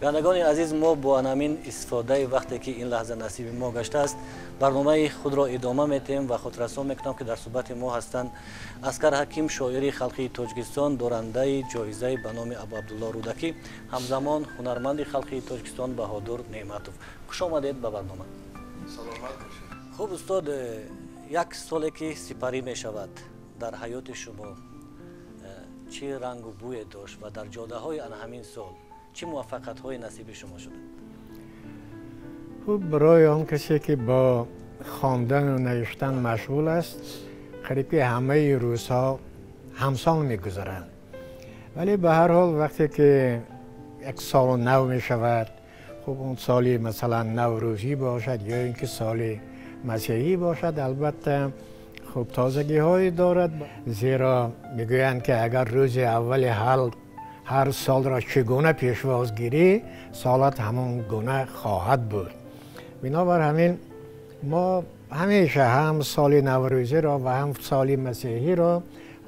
Бинандагони азиз, мо бо анамин истифодаи вақте ки ин лаҳза насиби мо гаштааст, барномаи худро идома метиҳем ва хотиррасон мекунам, ки дар суҳбати мо ҳастанд Аскар Ҳаким, шоири халқии Тоҷикистон, дорандаи ҷоизаи ба номи Абу Абдулло Рӯдакӣ, ҳамзамон ҳунарманди халқии Тоҷикистон Баҳодур Неъматов. Хуш омадед ба барнома. Саломат бошед. Хуб, устод, як соле ки сипарӣ мешавад, дар ҳаёти шумо чӣ рангу бӯе дошт ва дар ҷодаҳои ана ҳамин сол чӣ муваффақиятҳое насиби шумо шуда? Хуб, барои он касе ки бо хондану навиштан машғул аст, қариб ки ҳамаи рӯзҳо ҳамсон мегузаранд, вале ба ҳар ҳол вақте ки як солу нав мешавад, хуб, он соли масалан наврӯзӣ бошад ё ин ки соли масеҳӣ бошад, албатта хуб тозагиҳое дорад, зеро мегӯянд, ки агар рӯзи аввали ҳар солро чӣ гуна пешвоз гирӣ, солат ҳамон гуна хоҳад буд. Бинобар ҳамин мо ҳамеша ҳам соли наврӯзиро ва ҳам соли масеҳиро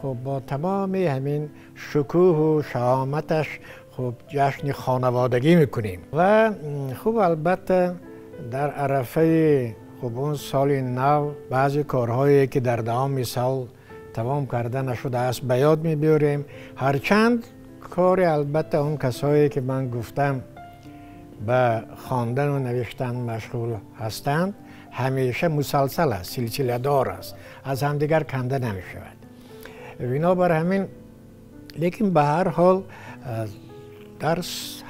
хуб бо тамоми ҳамин шукӯҳу шаҳоматаш хуб ҷашни хонаводагӣ мекунем. Ва хуб, албатта, дар арафаи хуб он соли нав баъзе корҳое ки дар давоми сол тамом карда нашудааст, ба ёд мебиёрем. Ҳарчанд кори албатта он касое ки ман гуфтам ба хондану навиштан машғул ҳастанд, ҳамеша мусалсал аст, силсиладор аст, аз ҳамдигар канда намешавад. Бинобар ҳамин, лекин ба ҳар ҳол дар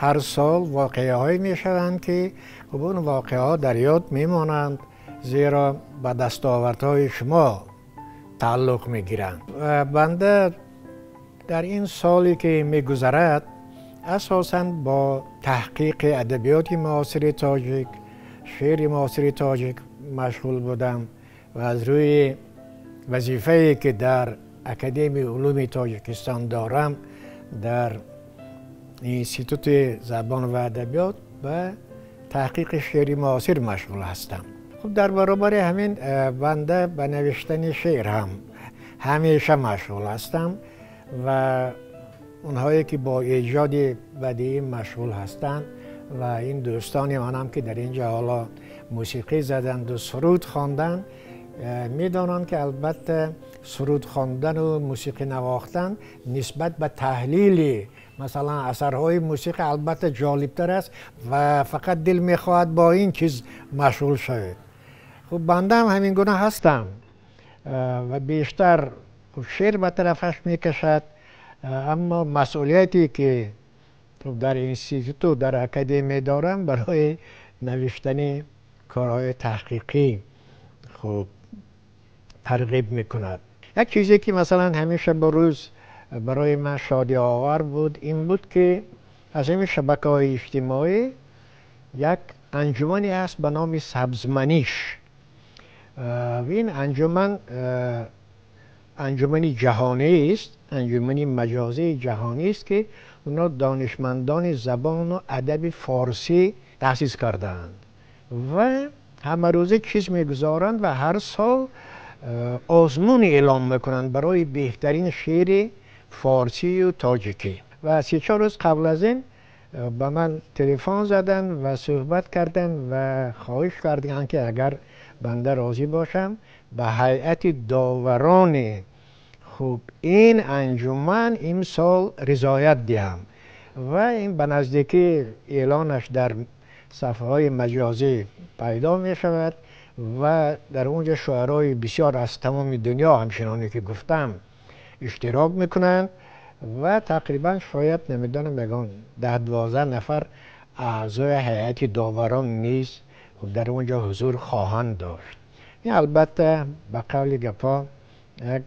ҳар сол воқеаҳое мешаванд, ки хуб он воқеаҳо дар ёд мемонанд, зеро ба дастовардҳои шумо тааллуқ мегиранд. Банда дар ин соле ки мегузарад, асосан бо таҳқиқи адабиёти муосири тоҷик, шеъри муосири тоҷик машғул будам ва аз рӯи вазифае ки дар Академияи улуми Тоҷикистон дорам, дар Институти забон ва адабиёт, ба таҳқиқи шеъри муосир машғул ҳастам. Хуб, дар баробари ҳамин банда ба навиштани шеър ҳам ҳамеша машғул ҳастам ва онҳое ки бо эҷоди бадиӣ машғул ҳастанд ва ин дӯстони манам ки дар инҷа ҳоло мусиқӣ заданду суруд хонданд, медонанд, ки албатта суруд хондану мусиқӣ навохтан нисбат ба таҳлили масалан асарҳои мусиқӣ албатта ҷолибтар аст ва фақат дил мехоҳад бо ин чиз машғул шавед. Хуб, бандаам ҳамин гуна ҳастам ва бештар шеър ба тарафаш мекашад, аммо масъулияте ки дар институту дар академия дорам, барои навиштани корҳои таҳқиқӣ хуб тарғиб мекунад. Як чизе ки масалан ҳамеша ба рӯз барои ман шодиовар буд, ин буд, ки аз ҳамин шабакаҳои иҷтимоӣ як анҷумане ҳаст ба номи Сабзманиш. Ин анҷуман анҷумани ҷаҳонист, анҷумани маҷозии ҷаҳонист, ки онро донишмандони забону адаби форсӣ таъсис кардаанд ва ҳамарӯза чиз мегузоранд ва ҳар сол озмун эълон мекунанд барои беҳтарин шеъри форсию тоҷикӣ. Ва 3-4 рӯз қабл аз ин ба ман телефон заданд ва суҳбат карданд ва хоҳиш карданд, ки агар банда розӣ бошам, ба ҳайати доварони хуб ин анҷуман имсол ризоят диҳам. Ва ин ба наздикӣ эълонаш дар сафҳаҳои маҷозӣ пайдо мешавад ва дар он ҷо шуарои бисёр аз тамоми дунё, ҳамчуноне ки гуфтам, иштирок мекунанд ва тақрибан шояд, намедонам, ягон 10-12 нафар аъзои ҳайати доварон низ дар он ҷо ҳузур хоҳанд дошт. Ин албатта, ба қавли гапҳо, як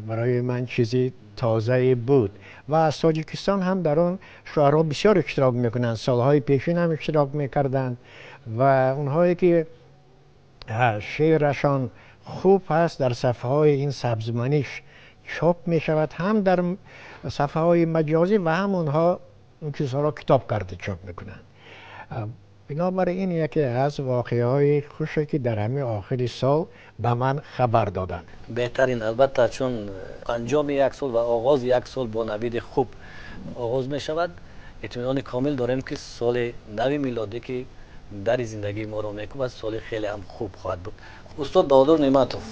барои ман чизи тозае буд. Ва аз Тоҷикистон ҳам дар он шуаро бисёр иштирок мекунанд, солҳои пешин ҳам иштирок мекарданд ва онҳое ки шеърашон хуб ҳаст, дар сафҳаҳои ин Сабзманиш чоп мешавад, ҳам дар сафҳаҳои маҷозӣ ва ҳам онҳо он чизҳоро китоб карда чоп мекунанд. Бинобар ин яке аз воқеаҳои хуше ки дар ҳамин охири сол ба ман хабар доданд. Беҳтарин, албатта, чун анҷоми як сол ва оғози як сол бо навиди хуб оғоз мешавад. Итминони комил дорем, ки соли нави милодӣ, ки дари зиндагии моро мекӯбад, соли хеле ҳам хуб хоҳад буд. Устод Баҳодур Неъматов,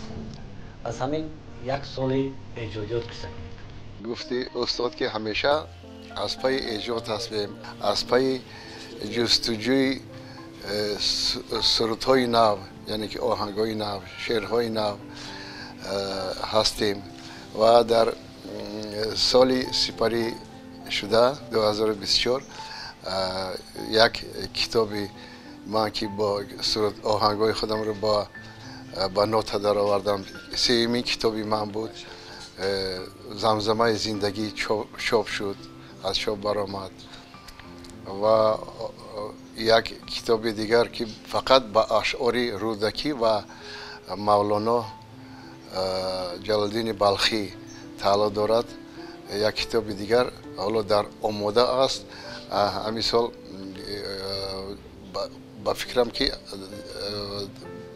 аз ҳамин як соли эҷодиёт қисса кунед. Гуфти устод, ки ҳамеша аз пайи эҷод ҳастем, аз пайи ҷустуҷӯи сурудҳои нав, яъне ки оҳангҳои нав, шеърҳои нав ҳастем ва дар соли сипарӣ шуда 2024 як китоби ман, ки бо суруд оҳангҳои худамро ба нота даровардам, сеюмин китоби ман буд, «Замзамаи зиндагӣ» чоп шуд, аз чоп баромад ва як китоби дигар, ки фақат ба ашъори Рӯдакӣ ва Мавлоно Ҷалолиддини Балхӣ тааллуқ дорад, як китоби дигар ҳоло дар омода аст. Ҳамин сол, ба фикрам, ки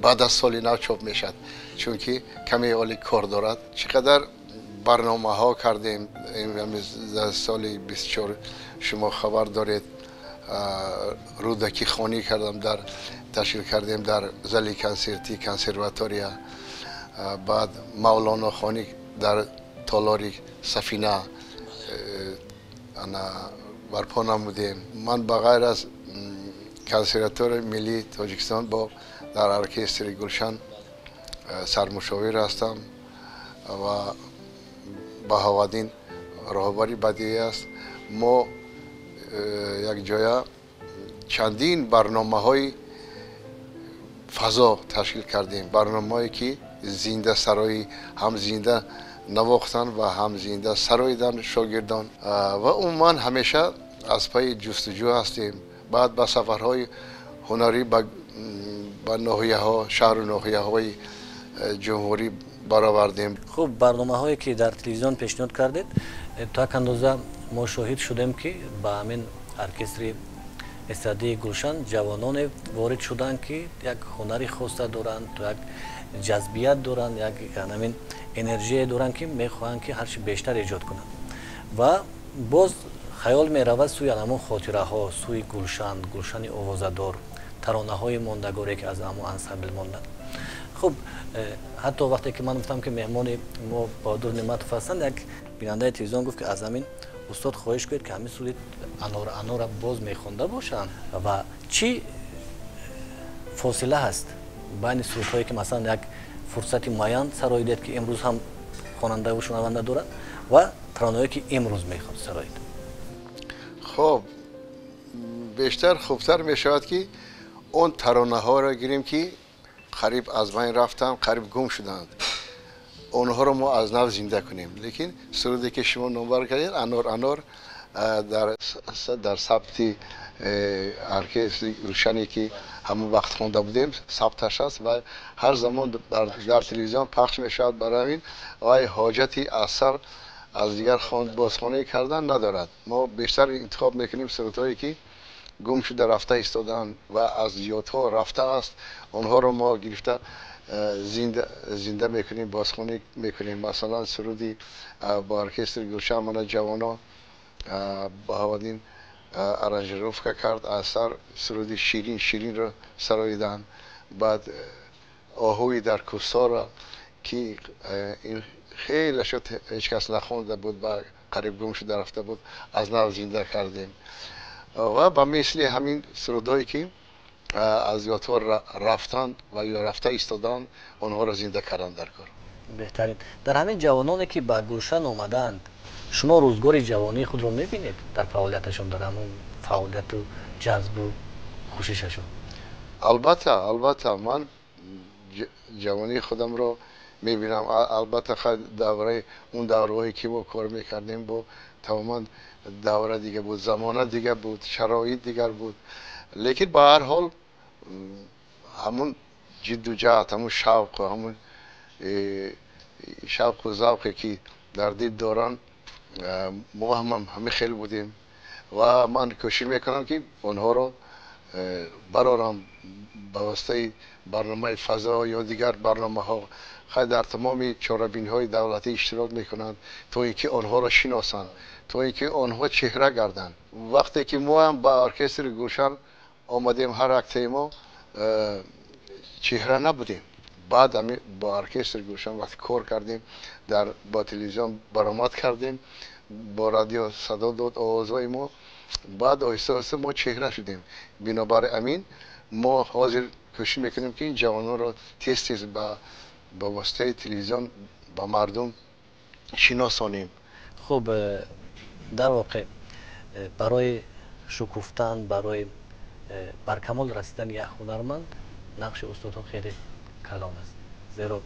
баъд аз соли нав чоп мешавад, чунки каме ҳоли кор дорад. Чӣ қадар барномаҳо кардем дар соли 24, шумо хабар доред. Рӯдакӣ хонӣ кардам, дар ташкил кардем дар зали консертии консерватория, баъд Мавлоно хонӣ дар толори Сафина барпо намудем. Ман ба ғайр аз Консерваторияи миллии Тоҷикистон бо дар оркестри Гулшан сармушовир ҳастам ва Баҳоваддин роҳбари бадиӣ аст. Мо якҷоя чандин барномаҳои фазо ташкил кардем, барномаҳое ки зинда сароӣ, ҳам зинда навохтан ва ҳам зинда сароидан шогирдон. Ва умуман ҳамеша аз пайи ҷустуҷӯ ҳастем. Баъд ба сафарҳои ҳунарӣ ба ноҳияҳо, шаҳру ноҳияҳои ҷумҳурӣ баровардем. Хуб, барномаҳое ки дар телевизион пешниҳод кардед, то як андоза мо шоҳид шудем, ки ба ҳамин оркестри эстрадии Гулшан ҷавононе ворид шуданд, ки як ҳунари хоса доранд, то як ҷазбият доранд, як ҳамин энергия доранд, ки мехоҳанд, ки ҳарчи бештар эҷод кунанд. Ва боз хаёл меравад сӯи ҳамон хотираҳо, сӯи Гулшан, Гулшани овозадор, таронаҳои мондагоре, ки аз ҳамон ансамбл монданд. Хуб, ҳатто вақте ки ман гуфтам, ки меҳмони мо Баҳодур Неъматов ҳастанд, як бинандаи телевизион гуфт, ки аз ҳамин устод хоҳиш кунед, ки ҳамин суруди «Анор анорро боз мехонда бошанд. Ва чӣ фосила ҳаст байни сурудҳое, ки масалан як фурсати муайян сароидед, ки имрӯз ҳам хонандаву шунаванда дорад, ва таронаҳое, ки имрӯз сароид? Хуб, бештар хубтар мешавад, ки он таронаҳоро гирем, ки қариб аз байн рафтанд, қариб гум шуданд, онҳоро мо аз нав зинда кунем. Лекин суруде, ки шумо номбар кардед, «Анор анор», дар сабти оркестри Гулшане, ки ҳамон вақт хонда будем, сабташ аст ва ҳар замон дар телевизион пахш мешавад. Барои ҳамин вай ҳоҷати асар аз дигар бозхонӣ кардан надорад. Мо бештар интихоб мекунем сурудҳое, ки гум шуда рафта истодаанд ва аз ёдҳо рафтааст, онҳоро мо гирифта зинда мекунем, бозхонӣ мекунем. Масалан, суруди бо оркестри Гулшан мана ҷавоно, Баҳоваддин аранжировка кард аз сар, суруди «Ширин ширинро» сароиданд. Баъд «Оҳуи дар кӯҳсорро», ки ин хеле шуд, ҳеҷ кас нахонда буд ва қариб гум шуда рафта буд, аз нав зинда кардем. Ва ба мисли ҳамин сурудҳое, ки аз ёдҳо рафтанд ва ё рафта истоданд, онҳоро зинда кардан дар кор. Беҳтарин. Дар ҳамин ҷавононе, ки ба Гулшан омадаанд, шумо рӯзгори ҷавонии худро мебинед дар фаъолияташон, дар ҳамон фаъолияту ҷазбу кӯшишашон? Албатта, албатта, ман ҷавонии худамро мебинам. Албатта, давраи он давраҳое, ки мо кор мекардем, бо тамоман давра дига буд, замона дига буд, шароит дигар буд, лекин ба ҳар ҳол ҳамун ҷидду ҷаҳд, ҳамун шавқу ҳамун шавқу завқе, ки дар дил доранд, мо ҳам ҳамин хел будем. Ва ман кӯшиш мекунам, ки онҳоро барорам ба воситаи барномаи фазо ё дигар барномаҳо. Хай, дар тамоми чорабиниҳои давлатӣ иштирок мекунанд, то ин ки онҳоро шиносанд, То ин ки онҳо чеҳра гарданд. Вақте ки мо ҳам ба оркестри Гулшан омадем, ҳар яктаи мо чеҳра набудем. Баъд бо оркестри Гулшан вақте кор кардем, бо телевизион баромад кардем, бо радио садо дод овозҳои мо, баъд оҳиста оҳиста мо чеҳра шудем. Бинобар амин мо ҳозир кӯшиш мекунем, ки ин ҷавононро тез тез ба воситаи телевизион ба мардум шиносонем. Хуб, дар воқеъ барои шукуфтан, барои баркамол расидани як ҳунарманд нақши устодҳо хеле калон аст. Зеро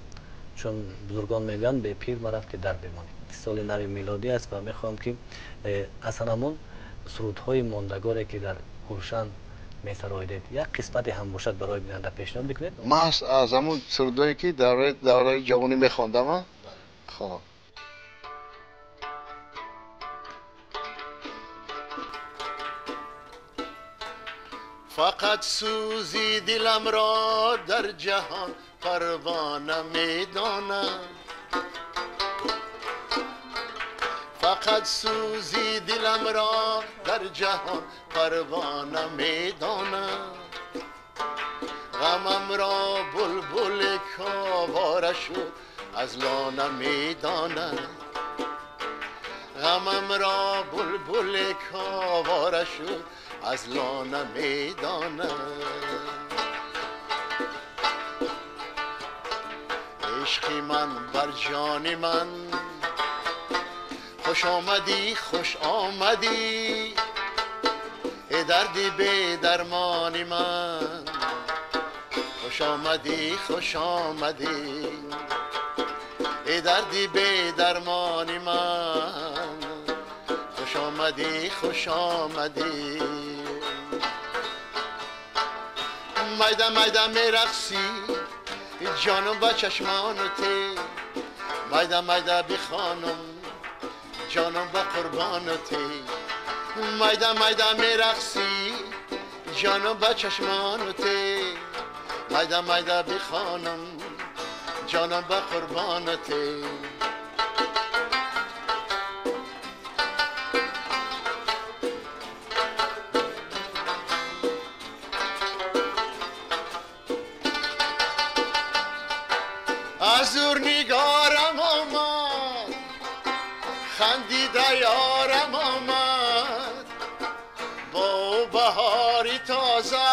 чун бузургон мегӯянд, бе пир марафт ки дар бемонӣ. Соли нави милодӣ аст ва мехоҳам, ки аз ҳамон сурудҳои мондагоре, ки дар Гулшан месароидед, як қисмате ҳам бошад, барои бинанда пешниҳод бикунед. Маҳз аз ҳамон сурудҳое, ки дар давраи ҷавонӣ мехондам. Хоб. Фақат сӯзи дилам ро дар ҷаҳон парвона медонам, фақат сӯзи дилам ро дар ҷаҳон парвона медонам. Ғамам ро булбул ковора шуд аз лона медонам, ғамам ро булбул ковора шуд аз лона медонам. Ишқи ман бар ҷони ман хуш омадӣ, хуш омадӣ, эй дарди бедармони ман хуш омадӣ, хуш омадӣ, эй дарди бедармони ман хуш омадӣ, хуш омадӣ. Майда майда мерақсӣ ҷонам ба чашмону те, майда майда бихонам ҷонам ба қурбону те, майда майда мерақсӣ ҷонам ба чашмону те, майда майда бихонам ҷонам ба қурбону те. Аз дур нигорам омад, хандида ёрам омад, бо баҳори тоза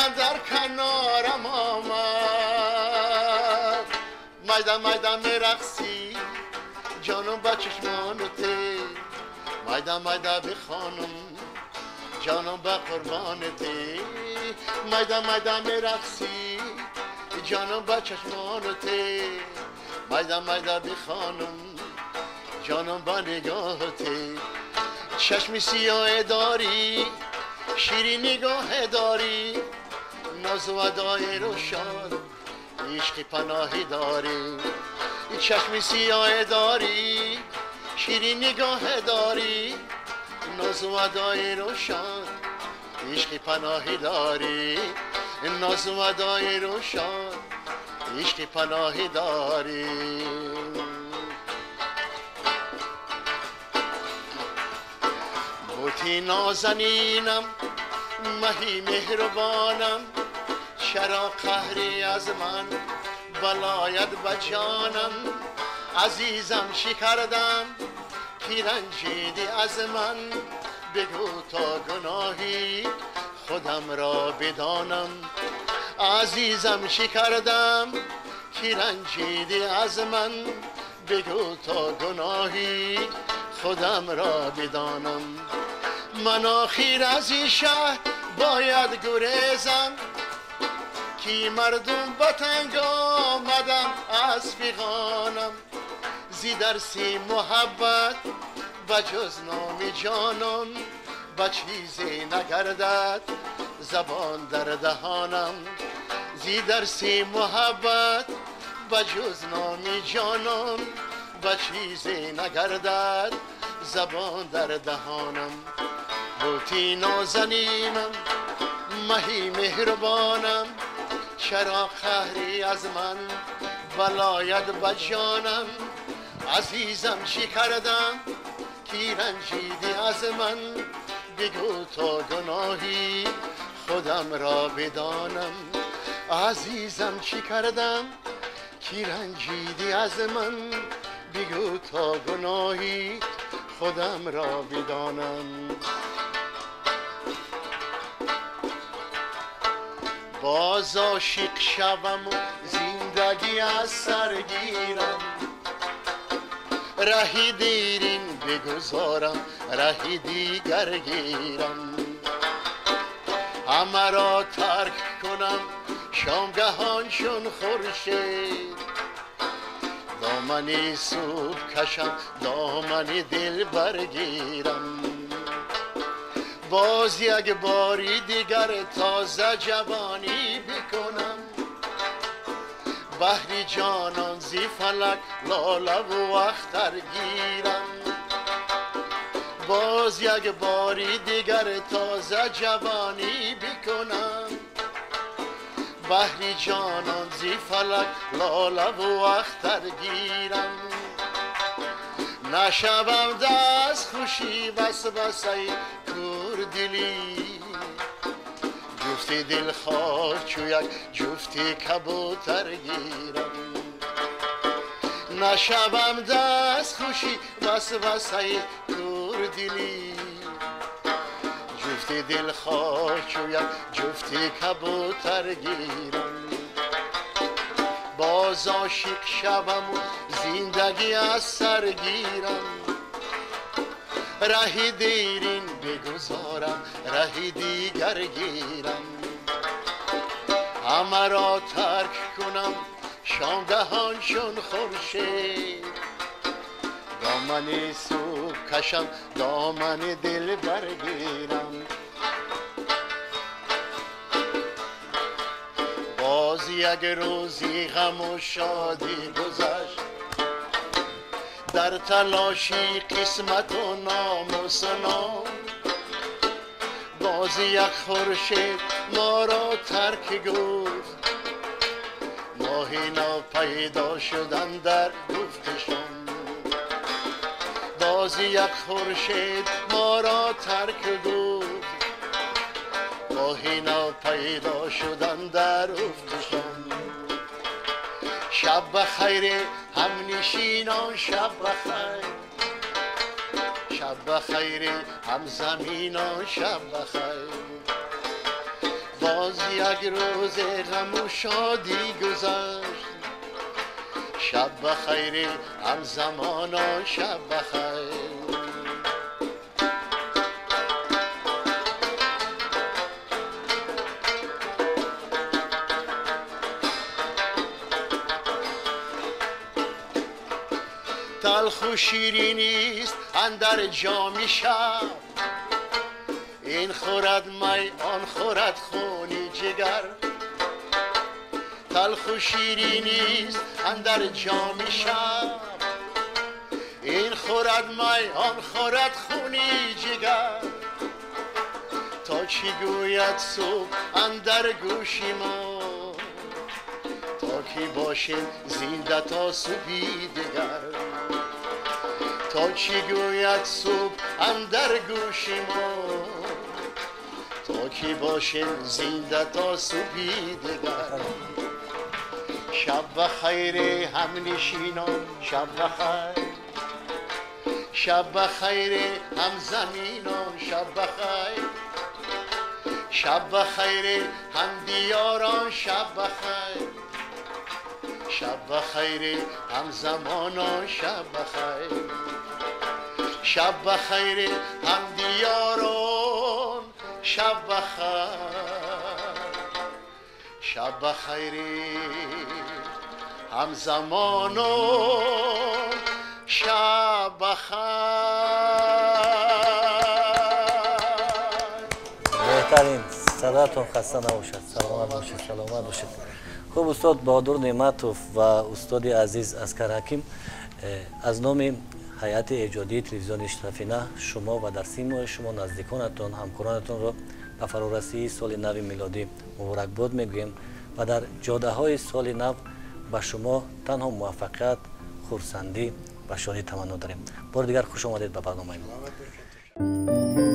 андар канорам омад. Майда майда мерақсӣ ҷонам ба чашмону те, майда майда бихонам ҷонам ба қурбону те, майда майда мерақсӣ ҷонам ба чашмону те, майда майда бихонам ҷонам ба нигоҳу те. Чашми сиёҳе дорӣ, ширин нигоҳе дорӣ, нозу адои рӯшан ишқи паноҳӣ дорӣ. Чашми сиёҳе дорӣ, ширин нигоҳе дорӣ, нозу адои рӯшан ишқи паноҳӣ дорӣ, нозу адои рӯшан ишқи паноҳӣ дорӣ. Бути нозанинам, маҳи меҳрубонам, чаро қаҳрӣ аз ман балояд ба ҷонам? Азизам чӣ кардам ки ранҷидӣ аз ман? Бигӯ то гуноҳи худам ро бидонам. Азизам чӣ кардам ки ранҷидӣ аз ман? Бигӯ то гуноҳи худам ро бидонам. Ман охир аз ин шаҳр бояд гурезам, ки мардум ба танг омадам аз фиғонам. Зи дарси муҳаббат ба ҷуз номи ҷонон ба чизе нагардад забон дар даҳонам. Зи дарси муҳаббат ба ҷуз номи ҷонон ба чизе нагардад забон дар даҳонам. Бути нозанинам, маҳи меҳрубонам, чаро қаҳрӣ аз ман балояд ба ҷонам? Азизам чӣ кардам ки ранҷидӣ аз ман бигӯ то гуноҳи худам ро бидонам. Азизам чӣ кардам ки ранҷидӣ аз ман бигӯ то гуноҳи худам ро бидонам. Боз ошиқ шавам ва зиндагӣ аз сар гирам, раҳи дерин бигузорам раҳи дигар гирам. Ҳамаро тарк кунам шомгаҳон чун хуршед, домани субҳ кашам домани дил баргирам. Боз як бори дигар тоза ҷавонӣ бикунам, баҳри ҷонон зи фалак лолаву ахтар гирам. Боз як бори дигар тоза ҷавонӣ бикунам, баҳри ҷонон зи фалак лолаву ахтар гирам. Нашавам дастхуши васвасаи кӯрдилӣ, ҷуфти дилхоҳ чу як ҷуфти кабутар гирам. Нашавам дастхуши васвасаи кӯрдилӣ, ҷуфти дилхоҳ чу як ҷуфти кабутар гирам. Боз ошиқ шаваму зиндагӣ аз сар гирам, раҳи дерин бигузорам раҳи дигар гирам. Ҳамаро тарк кунам шомгаҳон чун хуршед, домани субҳ кашам домани дил баргирам. Боз як рӯзи ғаму шодӣ гузашт, дар талоши қисмату номусу ном. Боз як хуршед моро тарк гуфт, моҳи нав пайдо шудан дар уфқи шом. Боз як хуршед моро тарк гуфт, моҳи нав пайдо шудан дар уфқи шом. Шаб бахайр ҳамнишинон, шаб бахайр, шаб бахайр ҳамзаминон, шаб бахайр. Боз як рӯз ғаму шодӣ гузашт, шаб бахайр ҳамзамонон, шаб бахайр. Талху ширинист андар ҷоми шаб, ин хӯрад май он хӯрад хуни ҷигар. Талху ширинист андар ҷоми шаб, ин хӯрад май он хӯрад хуни ҷигар. То чӣ гӯяд субҳ андар гӯши мо, то ки бошем зинда то субҳи дигар. То чӣ гӯяд субҳ андар гӯши мо, то ки бошем зинда то субҳи дигар. Шаб бахайр ҳамнишинон, шаб бахайр, шаб бахайр ҳамзаминон, шаб бахайр, шаб бахайр ҳамдиёрон, шаб бахайр, шаб бахайр ҳамзамонон, шаб бахайр, шаб бахайр ҳамдиёрон, шаб бахайр, шаб бахайр ҳамзамонон, шаб бахайр. Беҳтарин, садоятон хаста набошад, саломат бошед, саломат бошед. Хуб, устод Баҳодур Неъматов ва устоди азиз Аскар Ҳаким, аз номи ҳайати эҷодии телевизиони Сафина шумо ва дар симои шумо наздиконатон, ҳамкоронатонро ба фарорасии соли нави милодӣ муборакбод мегӯем ва дар ҷодаҳои соли нав ба шумо танҳо муваффақият, хурсандӣ Ва шодӣ таманно дорем. Бори дигар хуш омадед ба барномаи мо.